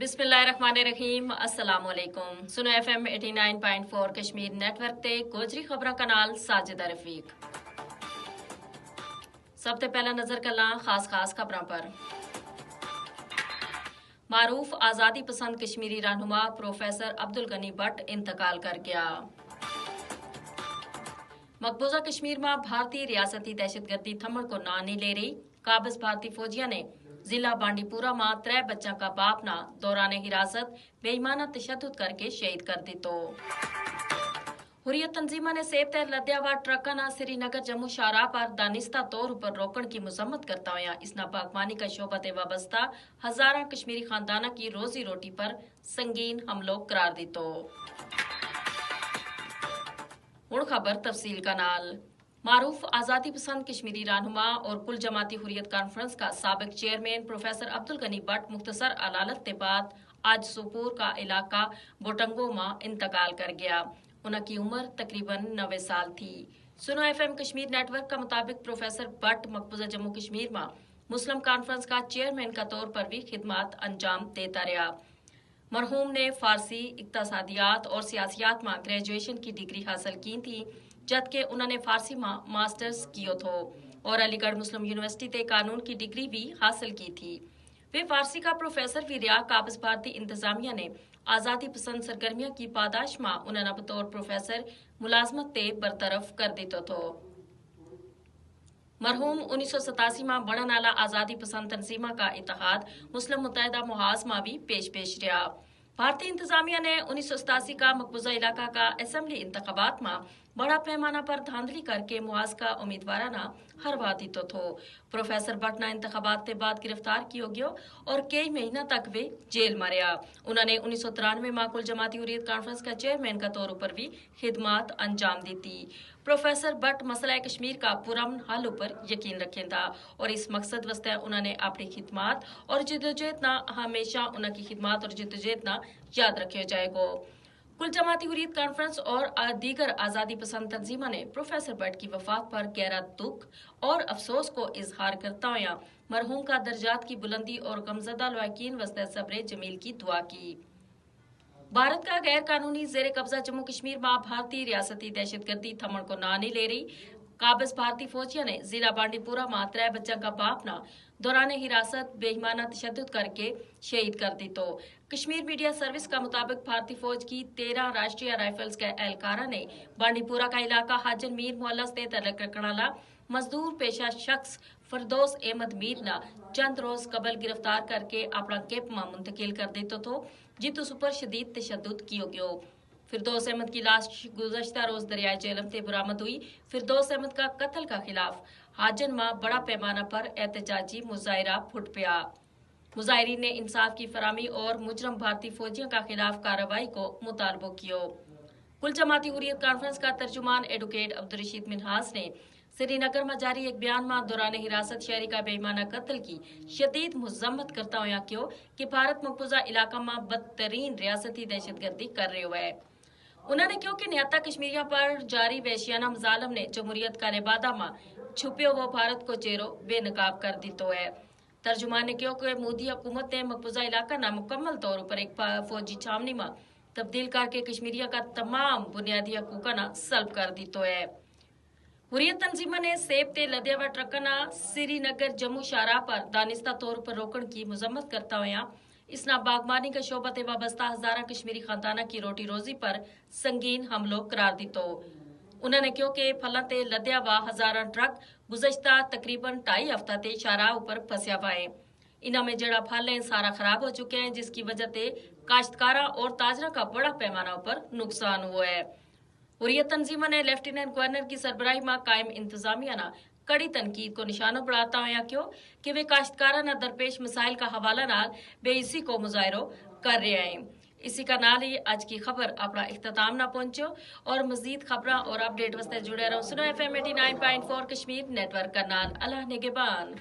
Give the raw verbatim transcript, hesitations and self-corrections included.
بسم اللہ الرحمن الرحیم، السلام علیکم۔ سنو ایف ایم ایٹی نائن پوائنٹ فور کشمیر نیٹ ورک تے گوجری خبراں کا نال ساجدہ رفیق۔ سب تے پہلا نظر کلاں خاص خاس خبراں پر۔ معروف آزادی پسند کشمیری رہنما پروفیسر عبدالغنی بٹ انتقال کر گیا۔ مقبوضہ کشمیر ما بھارتی ریاستی دہشت گردی تھمن کو ناں نہیں لے رہی۔ قابض بھارتی فوجیاں نے ضلع بانڈی پورا ما ترے بچاں کا باپ نا دوران حراست بے ایمانہ تشدد کر کے شہید کر دیتو۔ حریت تنظیماں نے سیب تے لدیا وا ٹرکاں نا سری نگر جموں شاہراہ پر دانستہ طور اپر روکن کی مذمت کرتا ہویا اس نا باغبانی کا شعبہ تے وابستہ ہزاراں کشمیری خانداناں کی روزی روٹی پر سنگین حملو قرار دیتو۔ ہن خبر تفصیل کا نال۔ معروف آزادی پسند کشمیری رہنما اور کل جماعتی حریت کانفرنس کا سابق چیئرمین پروفیسر عبدالغنی بٹ مختصر علالت تے بعد آج سوپور کا علاقہ بوٹنگو ما انتقال کر گیا۔ انہاں کی عمر تقریبا نوے سال تھی۔ سنو ایف ایم کشمیر نیٹ ورک کا مطابق پروفیسر بٹ مقبوضہ جموں کشمیر ما مسلم کانفرنس کا چیئرمین کا طور پر بھی خدمات انجام دیتا رہیا۔ مرحوم نے فارسی، اقتصادیات اور سیاسیات ما گریجویشن کی ڈگری حاصل کی تھی، جد کہ انہاں نے فارسی ما ماسٹرز کیو تھو اور علی گڑھ مسلم یونیورسٹی تے قانون کی ڈگری بھی حاصل کی تھی۔ ویہ فارسی کا پروفیسر وی رہیا۔ قابض بھارتی انتظامیہ نے آزادی پسند سرگرمیاں کی پاداش ما انہاں نا بطور پروفیسر ملازمت تے برطرف کر دیتو تھو۔ مرحوم انیس سو ستاسی ما بنن آلا آزادی پسند تنظیماں کا اتحاد مسلم متحدہ محاذ ما بھی پیش پیش رہیا۔ بھارتی انتظامیہ نے انیس سو ستاسی کا مقبوضہ علاقہ کا اسمبلی انتخابات ما بڑا پیمانہ پر دھاندلی کر کے محاذ کا امیدواراں نا ہروا دیتو تھو۔ پروفیسر بٹ نا انتخابات تے بعد گرفتار کیو گیو اور کئی مہینہ تک ویہ جیل ما رہیا۔ انہاں نے انیس سو ترانوے ما کل جماعتی حریت کانفرنس کا چیئرمین کا طور اپر بھی خدمات انجام دیتی۔ پروفیسر بٹ مسئلہ کشمیر کا پرامن حل اپر یقین رکھیں تھا اور اس مقصد واسطے انہاں نے اپنی خدمات اور جدوجہد نا ہمیشہ انہاں کی خدمات اور جدوجہد نا یاد رکھیو جائے گو۔ کل جماعتی حریت کانفرنس اور دیگر آزادی پسند تنظیماں نے پروفیسر بٹ کی وفات پر گہرا دکھ اور افسوس کو اظہار کرتا ہویا مرحوم کا درجات کی بلندی اور غمزدہ لواحقین واسطے صبر جمیل کی دعا کی۔ بھارت کا غیر قانونی زیر قبضہ جموں کشمیر ما بھارتی ریاستی دہشت گردی تھمن کو ناں نہیں لے رہی۔ قابض بھارتی فوجیاں نے ضلع بانڈی پورا ما ترے بچاں کا باپ نا دوران حراست بے ایمانہ تشدد کر کے شہید کر دیتو۔ کشمیر میڈیا سروس کا مطابق بھارتی فوج کی تیرہ راشٹریہ رائفلز کے اہلکاراں نے بانڈی پورا کا علاقہ حاجن میر محلہ سے تعلق رکھنا لا مزدور پیشہ شخص فردوس احمد میر نا چند روز قبل گرفتار کر کے اپنا کیمپ ما منتقل کر دیتو تھو، جتو سپر شدید تشدد کیو گیو۔ فردوس احمد کی لاش گزشتہ روز دریائے جہلم تے برآمد ہوئی۔ فردوس احمد کا قتل کا خلاف حاجن ما بڑا پیمانہ پر احتجاجی مظاہرہ پھٹ پیا۔ مظاہرین نے انصاف کی فراہمی اور مجرم بھارتی فوجیوں کا خلاف کارروائی کو مطالبو کیو۔ کل جماعتی حریت کانفرنس کا ترجمان ایڈوکیٹ عبدالرشید منہاز نے سری نگر ما جاری ایک بیان ما دوران حراست شہری کا بے ایمانہ قتل کی شدید مذمت کرتا ہویا کیو کہ بھارت مقبوضہ علاقہ ما بدترین ریاستی دہشت گردی کر رہیو ہے۔ انہاں نے کہیو کہ نیاتا کشمیریاں پر جاری وحشیانہ مظالم نے جمہوریت کا لبادہ ما چھپیو وہ بھارت کو چہرو بے نقاب کر دیتو ہے۔ ترجمان نے کہیو کہ مودی حکومت نے مقبوضہ علاقہ نا مکمل طور اپر ایک فوجی چھاونی ما تبدیل کر کے کشمیریاں کا تمام بنیادی حقوقاں نا سلب کر دیتو ہے۔ حریت تنظیماں نے سیب تے لدیا وا ٹرکاں نا سری نگر جموں شاہراہ پر دانستہ طور پر روکن کی مذمت کرتا ہویا اس نا باغبانی کا شعبہ تے وابستہ ہزاراں کشمیری خانداناں کی روٹی روزی پر سنگین حملو قرار دیتو۔ انہاں نے کہیو کہ پھلاں تے لدیا وا ہزاراں ٹرک گزشتہ تقریبا ڈھائی ہفتہ تے شاہراہ اپر پھسیا وا ہیں۔ انہاں میں جڑا پھل ہیں سارا خراب ہو چکے ہیں، جس کی وجہ تے کاشتکاراں اور تاجراں کا بڑا پیمانہ اپر نقصان ہوا ہے۔ حریت تنظیماں نے لیفٹیننٹ گورنر کی سربراہی ما قائم انتظامیہ نا کڑی تنقید کو نشانو بڑھاتا ہویا کہیو کہ ویہ کاشتکاراں نا درپیش مسائل کا حوالہ نال بے حسی کو مظاہرو کر رہیا ہیں۔ اسی کا نال ہی اج کی خبر اپنا اختتام نا پہنچو۔ اور مزید خبراں اور اپڈیٹ واسطے جڑے رہو سنو ایف ایم ایٹی نائن پوائنٹ فور کشمیر نیٹ ورک کا نال۔ اللہ نگہبان۔